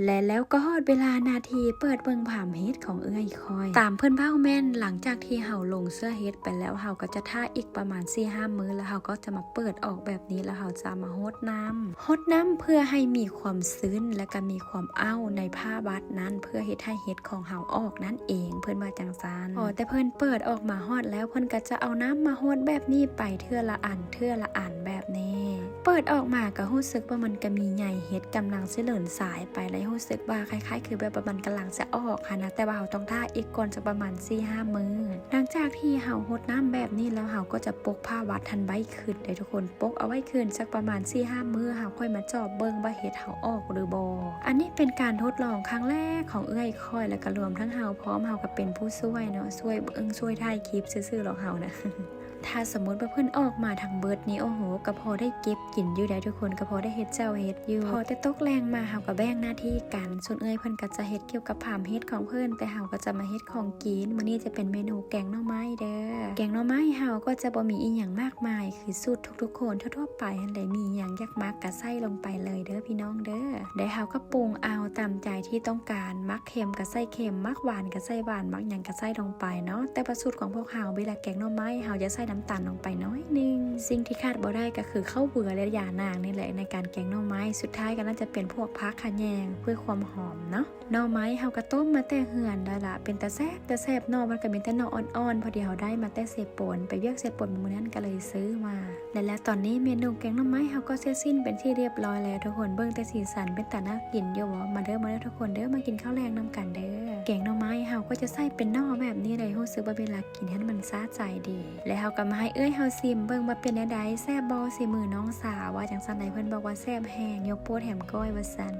ແລະແລ້ວກໍຮອດເວລານາທີເປີດເບິ່ງພາມເຫັດຂອງເອື້ອຍຂ້ອຍ. ຕາມເພິ່ນເວົ້າແມ່ນ ຫຼັງຈາກທີ່ເຮົາລົງເຊື້ອເຫັດໄປແລ້ວ ເຮົາກໍຈະຖ້າອີກປະມານສີ່ຫ້າມື້ ແລ້ວເຮົາກໍຈະມາເປີດອອກແບບນີ້ ແລ້ວເຮົາຈະມາຫົດນ້ຳ ຫົດນ້ຳເພື່ອໃຫ້ມີຄວາມຊຶ້ນ ແລະກໍມີຄວາມເອົ້າໃນຜ້າບັດນັ້ນ ເພື່ອເຮັດໃຫ້ເຫັດຂອງເຮົາອອກນັ້ນເອງ ເພິ່ນວ່າຈັ່ງຊັ້ນ. ພໍແຕ່ເພິ່ນເປີດອອກມາຮອດແລ້ວ ເພິ່ນກໍຈະເອົານ້ຳມາຫົດແບບນີ້ໄປເທື່ອລະອັນ ເທື່ອລະອັນແບບນີ້. ເປີດອອກມາກໍຮູ້ສຶກວ່າມັນກໍມີໃຍເຫັດກຳລັງຊິເລີນສາຍໄປ ແລະ ຮູ້ສຶກວ່າຄ້າຍໆຄືແບບວ່າມັນກຳລັງຈະອອກຫັ້ນນະ ແຕ່ວ່າເຮົາຕ້ອງຖ້າອີກກ່ອນຈັກປະມານສີ່ຫ້າມື້. ຫຼັງຈາກທີ່ເຮົາຫົດນ້ຳແບບນີ້ແລ້ວ ເຮົາກໍຈະປົກຜ້າວັດຫັ້ນໄວ້ຂຶ້ນເດ້ທຸກຄົນ ປົກເອົາໄວ້ຂຶ້ນຈັກປະມານສີ່ຫ້າມື້ ເຮົາຄ່ອຍມາຈອບເບິ່ງວ່າເຫັດເຮົາອອກຫຼືບໍ່. ອັນນີ້ເປັນການທົດລອງຄັ້ງແລກຂອງເອື້ອຍຂ້ອຍ ແລະກໍລວມທັງເຮົາພ້ອມ ເຮົາກໍເປັນຜູ້ຊ່ວຍເນາະ ຊ່ວຍເບິ່ງ ຊ່ວຍຖ່າຍຄລິບຊື່ໆ ດອກເຮົານະ. ຖ້າສົມມຸດວ່າເພິ່ນອອກມາທັງເບິດນີ້ ໂອ້ໂຫ ກໍພໍໄດ້ເກັບກິນຢູ່ໄດ໋ທຸກຄົນ ກໍພໍໄດ້ເຮັດແຈ່ວເຫັດຢູ່. ພໍແຕ່ຕົກແລງມາ ເຮົາກໍແບ່ງໜ້າທີ່ກັນ ສ່ວນເອື້ອຍເພິ່ນກໍຈະເຮັດກ່ຽວກັບພາມເຫັດຂອງເພິ່ນ ແຕ່ເຮົາກໍຈະມາເຮັດຂອງກິນ. ມື້ນີ້ຈະເປັນເມນູແກງໜໍ່ໄມ້ເດີ. ແກງໜໍ່ໄມ້ເຮົາກໍຈະບໍ່ມີອີ່ຫຍັງມາກມາຍ ຄືສູດທຸກໆຄົນທົ່ວໆໄປຫັ້ນແຫຼະ ມີຫຍັງຢາກມັກກໍໃສ່ລົງໄປເລີຍເດີພີ່ນ້ອງເດີ. ແລ້ວເຮົາກໍປຸງເອົາຕາມໃຈທີ່ຕ້ອງການ ມັກເຄັມກໍໃສ່ເຄັມ ມັກຫວານກໍໃສ່ຫວານ ມັກຫຍັງກໍໃສ່ລົງໄປເນາະ. ແຕ່ວ່າສູດຂອງພວກເຮົາ ເວລາແກງໜໍ່ໄມ້ ເຮົາຈະໃສ່ນ້ຳຕານລົງໄປໜ້ອຍໜຶ່ງ. ສິ່ງທີ່ຂາດບໍ່ໄດ້ກໍຄືເຂົ້າເບືອ ແລະ ຢານາງນີ້ແຫຼະ ໃນການແກງໜໍ່ໄມ້. ສຸດທ້າຍກໍໜ້າຈະເປັນພວກຜັກຂະແຍງ ເພື່ອຄວາມຫອມເນາະ. ໜໍ່ໄມ້ເຮົາກໍຕົ້ມມາແຕ່ເຮືອນແລ້ວລະ ເປັນຕາແຊບ ຕາແຊບເນາະ. ມັນກໍມີແຕ່ໜໍ່ອ່ອນໆ ພໍດີເຮົາໄດ້ມາແຕ່ເຊໂປນ ໄປວຽກເຊໂປນມື້ນັ້ນກໍເລີຍຊື້ມາ. ແລະ ແລ້ວຕອນນີ້ເມນູແກງໜໍ່ໄມ້ເຮົາກໍເສັດສິ້ນເປັນທີ່ຮຽບຮ້ອຍແລ້ວທຸກຄົນ. ເບິ່ງແຕ່ສີສັນເປັນຕາໜ້າກິນຢູ່ບໍ່? ມາເດີ ມາເດີທຸກຄົນເດີ ມາກິນເຂົ້າແລງນຳກັນເດີ. ແກງໜໍ່ໄມ້ເຮົາກໍຈະໃສ່ເປັນໜໍ່ແບບນີ້ເລີຍ ຮູ້ສຶກວ່າເວລາກິນຫັ້ນມັນສະໃຈດີ. ແລະ ເຮົາກໍມາໃຫ້ເອື້ອຍເຮົາຊິມເບິ່ງວ່າເປັນແນວໃດ ແຊບບໍ່ ສີມືນ້ອງສາວ ວ່າຈັ່ງຊັ້ນໃດ. ເພິ່ນບອກວ່າແຊບແຮງ ຍົກໂປ້ແຖມກ້ອຍ ວ່າຊັ້ນ.